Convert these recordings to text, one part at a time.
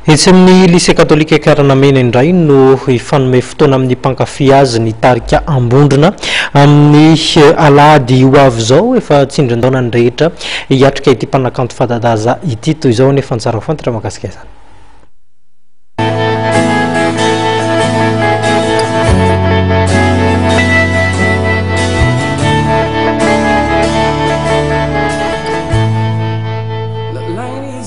Etsy amin'ny Lycée Katolika Ankaranamena indray no hifanome fotoana amin'ny mpankafy azy ny tarika Ambondrona amin'ny alahady ho avy izao. Efa tsindrin-daona ny rehetra hiatrika ity mpanakanto fanta-daza ity. Toy izao anefa ny tsara ho fantatra mahakasika izany.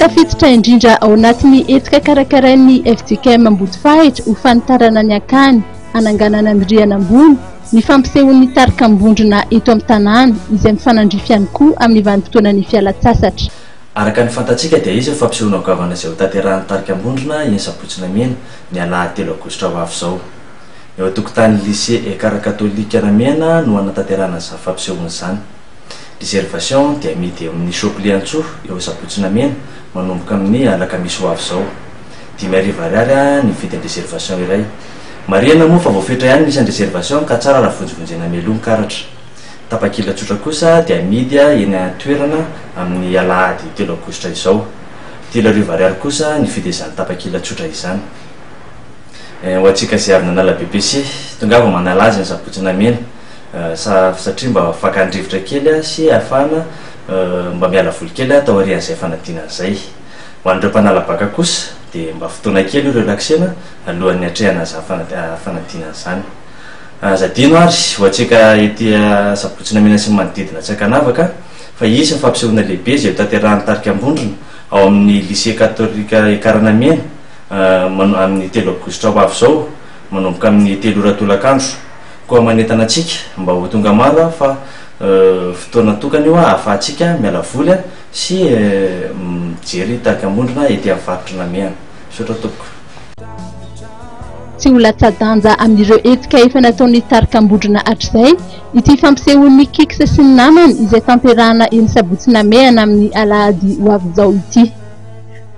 Tafiditra indrindra ao anatin'ny hetsika karakarain'ny fjkm Ambodifahitra ho fanitarana ny akany hananganana ny rihana ambony ny fampisehoan'ny tarika Ambondrona eto amin'ny tanàna izay mifanandrify ihany koa amin'ny vanim-potoanan'ny fialan-tsasatra. Araka ny fantatsika dia hisy ny fampisehoana goavana izay hotanterahin'ny tarika Ambondrona eny Sabotsy Namehana ny alahady telo aogositra ho avy izao. Eo an-tokotanin'ny Lycée Ekar Katolika Namehana no hanatanterahana izany fampisehoana izany. Réservation dia amidy eo amin'ny Shop Liantsoa eo Sabotsy Namehana manomboka amin'ny alakamisy ho avy izao. 5000 ariary ny vidin'ny réservation iray. Marihana moa fa voafetra ihany ny isan'ny réservation ka tsara raha vonjivonjena mialoha ny karatra. Tapakila tsotra kosa dia amidy eny an-toerana amin'ny alahady telo aogositra izao. 3000 ariary kosa ny vidin'izany tapakila tsotra izany. Ho antsika izay avy nanala BEPC, tongava manala azy ny sabotsy namena sa satria mba fakan-drivotra kely sy ahafahana mba miala voly kely taorian'izay fanadinana izay. Ho an'ireo mpanala baka kosa dia mba fotoana kely ho relaxena alohan'ny hatrehana izany fanadinana izany. Aza adino ary, ho antsika ety Sabotsy Namehana sy ny manodidina tsy ankanavaka, fa hisy ny fampisehoana lehibe izay hotanterahin'ny tarika Ambondrona ao amin'ny Lycée Katolika Ekaranamena amin'ny telo aogositra ho avy izao, manomboka amin'ny telo ora tolakandro. Koa manentana antsika mba ho tonga maro aho fa fotoana tokana io ahafahantsika miala voly sy mijery tarika Ambondrona ety amin'ny faritry Namehana. Misaotra tompoko. Tsy ho latsa-danja amin'ireo hetsika efa nataon'ny tarika Ambondrona hatrizay ity fampisehoan'ny Kicks sy ny namany izay tanterahana eny Sabotsy Namehana amin'ny alahady ho avy izao ity.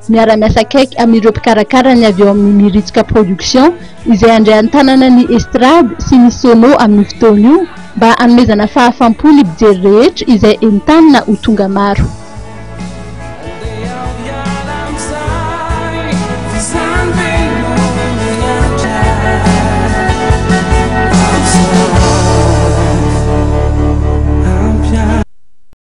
Miara-miasa akaiky amin'ireo mpikarakara ny avy ao amin'ny Miritsoka Production izay handray an-tanana ny estrade sy ny sono amin'io fotoana io mba hanomezana fahafam-po ny mpijery rehetra izay entanina ho tonga maro.